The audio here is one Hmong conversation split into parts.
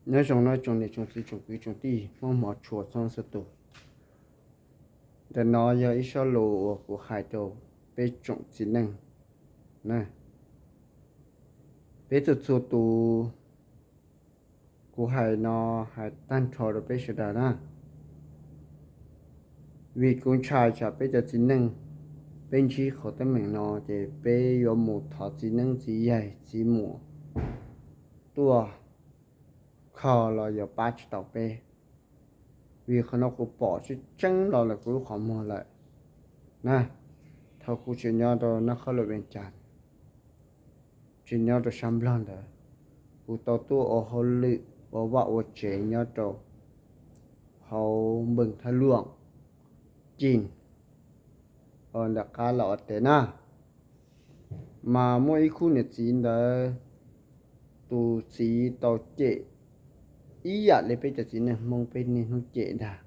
Nyob zoo no tsoom niam tsoom txiv tsoom kwv tsoom tij Hmoob hmov tshua txhua txhua tus. Ntawm no yog ib sob lus uas kuv hais rau peb tsoom txiv neej na. Peb txhua txhua tus, kuv hais no hais tag nrho rau peb sawv daws na. Vim kuv ntshai tsam peb cov txiv neej, peb ntsib qhov teeb meem no ces peb yuav mus thov txiv neeb txiv yaig txiv muam tuaj kho los yuav pab tsis tau peb. Vim qhov no kuv pom tseeb tseeb los lawm kuv lub qhov muag lawm na. Thaum kuv tseem nyob rau Naj Khoos Luam Vees Cas, tseem nyob rau sab Nplog ntawd, kuv tau tuaj ua hauj lwm ua vaj ua tsev nyob rau hauv npeeg Thaj Luam Cig, ntawm qab los ua teb na. Mas muaj ib khub niam txiv ntawd, tus txiv tau cem ib yam li peb cov txiv neej Hmoob peb niaj hnub cem ntag.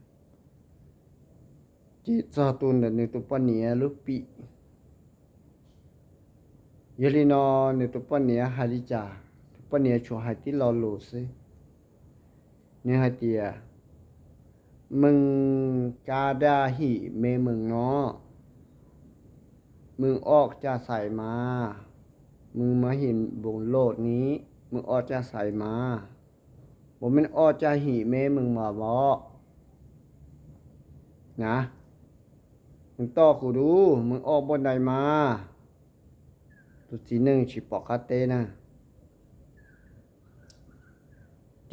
Cem txog tus ntawm nws tus poj niam lub pim. Yog li no nws tus poj niam hais li cas? Tus poj niam tsuas hais tib lo lus xwb. Nws hais tias, Mej kab daj him me mej no, mej ob caj xais mas, mej mas him npoos loj ni, mej ob caj xais mas, puas mej ob caj him me mej mas vov na, mej toj kuv dub, mej ob npoj ntais mas. Tus txiv neej tsis pom qab teb na.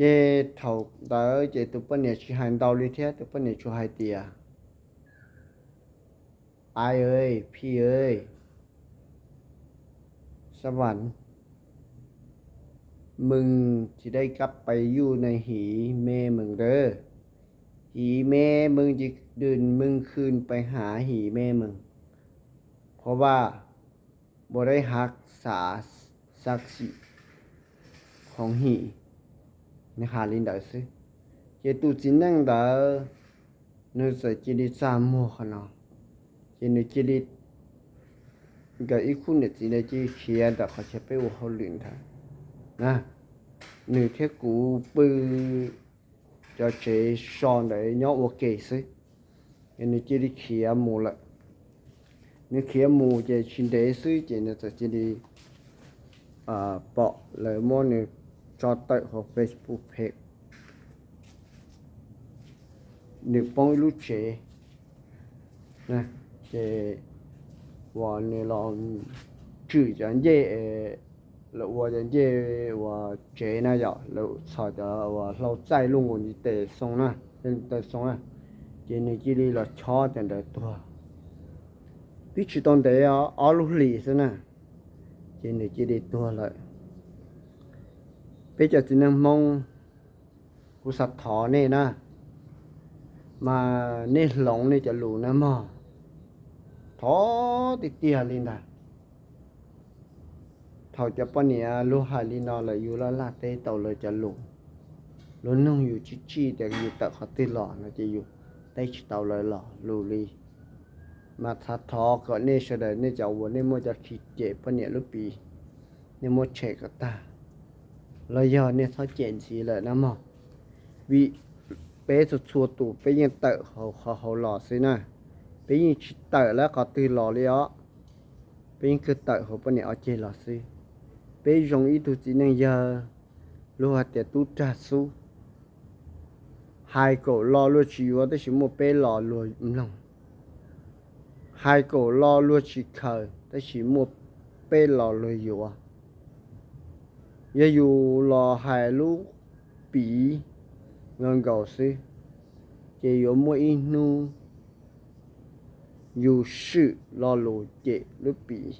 Ces thaum ntawd ces tus poj niam tsis hais ntau li thiab, tus poj niam tsuas hais tias, Ais, phij, Xab Vas, mej tsis dej kab pais yuj na him me mej ntawd, him me mej ces dwm mej khw pais ham him me mej, เพราะว่า บ่ได้รักษา ศักดิ์ศรี ของหีบ, nws hais li ntawd xwb. Ces tus txiv neej ntawd nws txawm cia li txaj muag qhov no, ces nws cia li, nkawd ib khub niam txiv ntawd cia li khiav ntawm qhov chaw peb ua hauj lwm ntawd na. Nws thiab kuv pw cov tsev so ntawd nyob ua ke xwb, es nws cia li khiav mus lawm. Nws khiav mus ces tsis ntev xwb ces nws txawm cia li pom lawv muab nws tso tawm hauv Facebook page, nws poob ib lub tsev, ces uas nws los tswm cov ncej, lawv ua cov ncej uas tsev na yom, lawv txhos cov uas hlau txaij luj nkaus ntiv tes xoo na, taw xoo na, ces nws cia li los chob cov ntawd tuag. Twb tsis tau ntev, ob lub hlis xwb na, ces nws cia li tuag lawm. Peb cov txiv neej Hmoob, kuv xav thov nej na, mas nej hloov nej cov lus na mog, thov tiag tiag li ntag. Thaum cov poj niam luag hais li no lawm yus laj laj teb tau lawv cov lus, luag nug yus tsij tsij tias yus tawm qhov twg los no ces yus teb tsis tau lawv los lus li. Mas xav thov kom nej sawv daws nej cov uas nej muaj cov khi cem poj niam lub pim, nej muab tshem kom tag, los yog nej txhob cem ntxiv lawm na mog. Vim peb txhua txhua tus peb yeej tawm hauv qhov hauv los xwb na, peb yeej tsis tawm lawv qhov twg los li os. Peb yeej kawg tawm hauv poj niam ob ceg los xwb. Peb zoo ib tug txiv neej yawg, luag hais tias tub rag xub, hais kaum lo luag tsis yuav tab sis muaj peb lo luag mloog, hais kaum lo luag tsis khaws tab sis muaj peb lo luag yuav. Yog yus los hais lub pim nkaus nkaus xwb, ces yuav muaj ib hnub yus swm lo lus cem lub pim,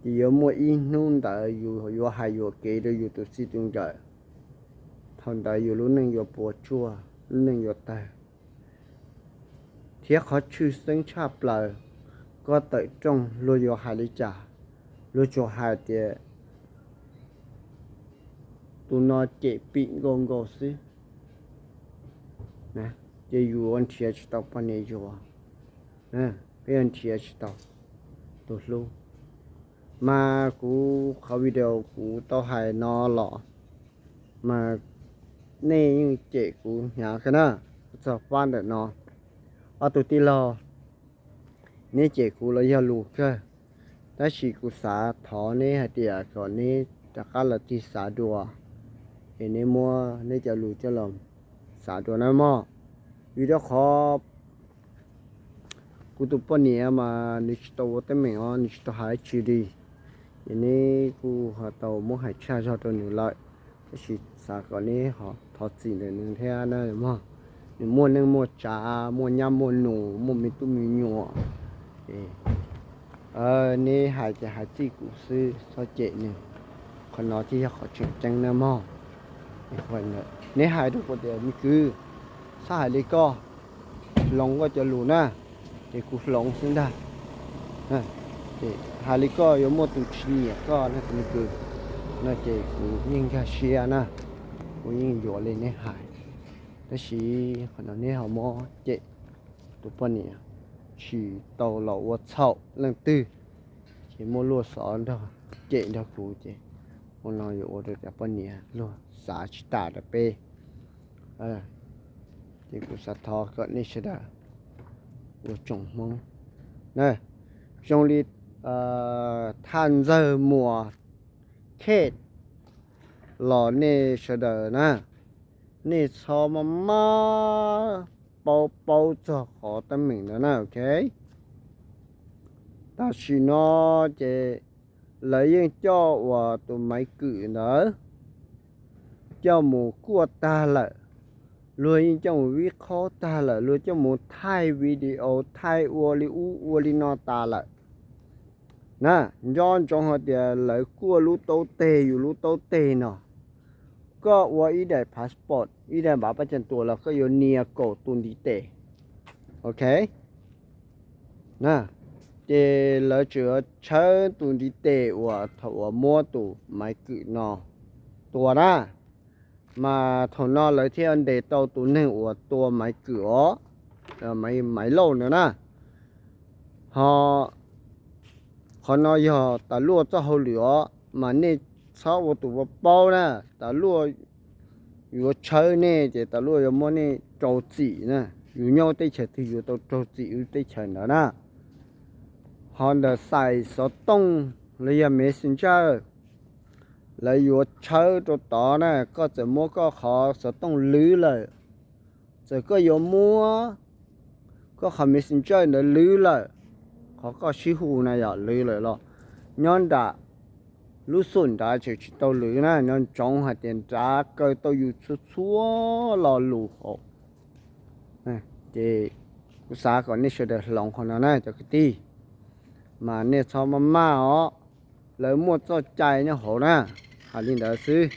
ces yuav muaj ib hnub ntawd yus yuav hais yuam kev rau yus tus txij tus nkawm. Thaum ntawd yus lub neej yuav puas tsuaj, lub neej yuav tawg. Thiab qhov tshwj xeeb tshaj plaws, koj tawm rooj luag yuav hais li cas, luag tsuas hais tias tus no cem pim nkaus nkaus xwb, ces yus yuav nrhiav tsis tau poj niam yuav, peb yuav nrhiav tsis tau tus hlub. Mas kuv qhov video kuv tau hais no los, mas nej yeej cem kuv hnyav kawg na. Txog pab ntawm no, ob tug tij laug, neb cem kuv los yog lus kawg, tab sis kuv xav thov neb hais tias kom neb rov qab los tig xav dua, es neb muab neb cov lus coj los xav dua na mog. Vim rau qhov kuv tus poj niam mas nws tsis tau ua teeb meem os, nws tsis tau hais dab tsi li. Ces neb kuj ho tau muab hais tshaj zog rau nws lawm, tab sis xav kom neb ho thov txim ntawm nws thiab na mog. Nws muaj neej muaj tsav, muaj nyab muaj nus, muaj me tub me nyuam. Neb hais ces hais txij kuv xwb, txhob cem nws. Qhov no thiaj yog qhov tseem ceeb na mog. Neb hais rau kuv tias me kwv, txhob hais li koj, hloov koj cov lus na. Ces kuv hloov xwb ntag. Ces hais li koj yuav muaj tus tsis nyiam koj na me kwv, no ces kuv yeej nkag siab na, kuv yeej yuav li neb hais. Tab sis qhov no neb ho muab cem tus poj niam tsis tau los ua txhaum leej twg, ces muaj luaj xov nrog cem nrog kuv ces ua no yuav ua rau cov poj niam luag xav tsis tas rau peb. Ces kuv xav thov kom nej sawv daws ua tsoom Hmoob na, zoo li Thaj Ntxawg Muas Khet los nej sawv daws na, nej txhob maj maj paub paub txog qhov teeb meem ntawd na, ok. Tam sim no ces lawv yeej coj uas tus Maiv Kwm ntawd coj mus kuaj tag lawm, luag yeej coj mus vib qhaub tag lawm, luag coj mus thaij video thaij ua li ub ua li no tas lawm na. Nco ntsoov hais tias lawv kuaj lub taub teg, yus lub taub teg no, koj ua ib daim passport, ib daim npav paj cag tuas los koj yuav nias kaum tus ntiv tes, ok. Ces lawv tseem yuav tshawb tus ntiv tes uas thaum uas muab tus Maiv Kwm no tua na, mas thaum no lawv thiaj ntes tau tus neeg uas tua Maiv Kwm os, Maiv Lauj no na. Ho qhov no yog tas luaj txoj hauj lwm os, mas nej txhob ua tus paub paub na. Tas luaj yuav tshawb nej ces tas luaj yuav muab nej rau txim na. Yus nyob teb chaws twg yus tau rau txim lub teb chaws ntawd na. Ho ntawm xais xov tooj los yog Messenger, lawv yuav tshawb rau tod na, koj txawm muab koj qhov xov tooj lwv lawm, txawm koj yuav muab koj qhov Messenger ntawd lwv lawm, qhov koj sib hu na yog lwv lawm los nyob nram lub xum nrad tseem tsis tau lwv na, nco ntsoov hais tias nrad kaw tau yus txhua txhua lo lus hauv. Ces kuv xav kom nej sawv daws hloov qhov no na cov kwv tij, mas nej txhob maj maj os, lawv muaj txoj cai nyob hauv na, hais li ntawd xwb.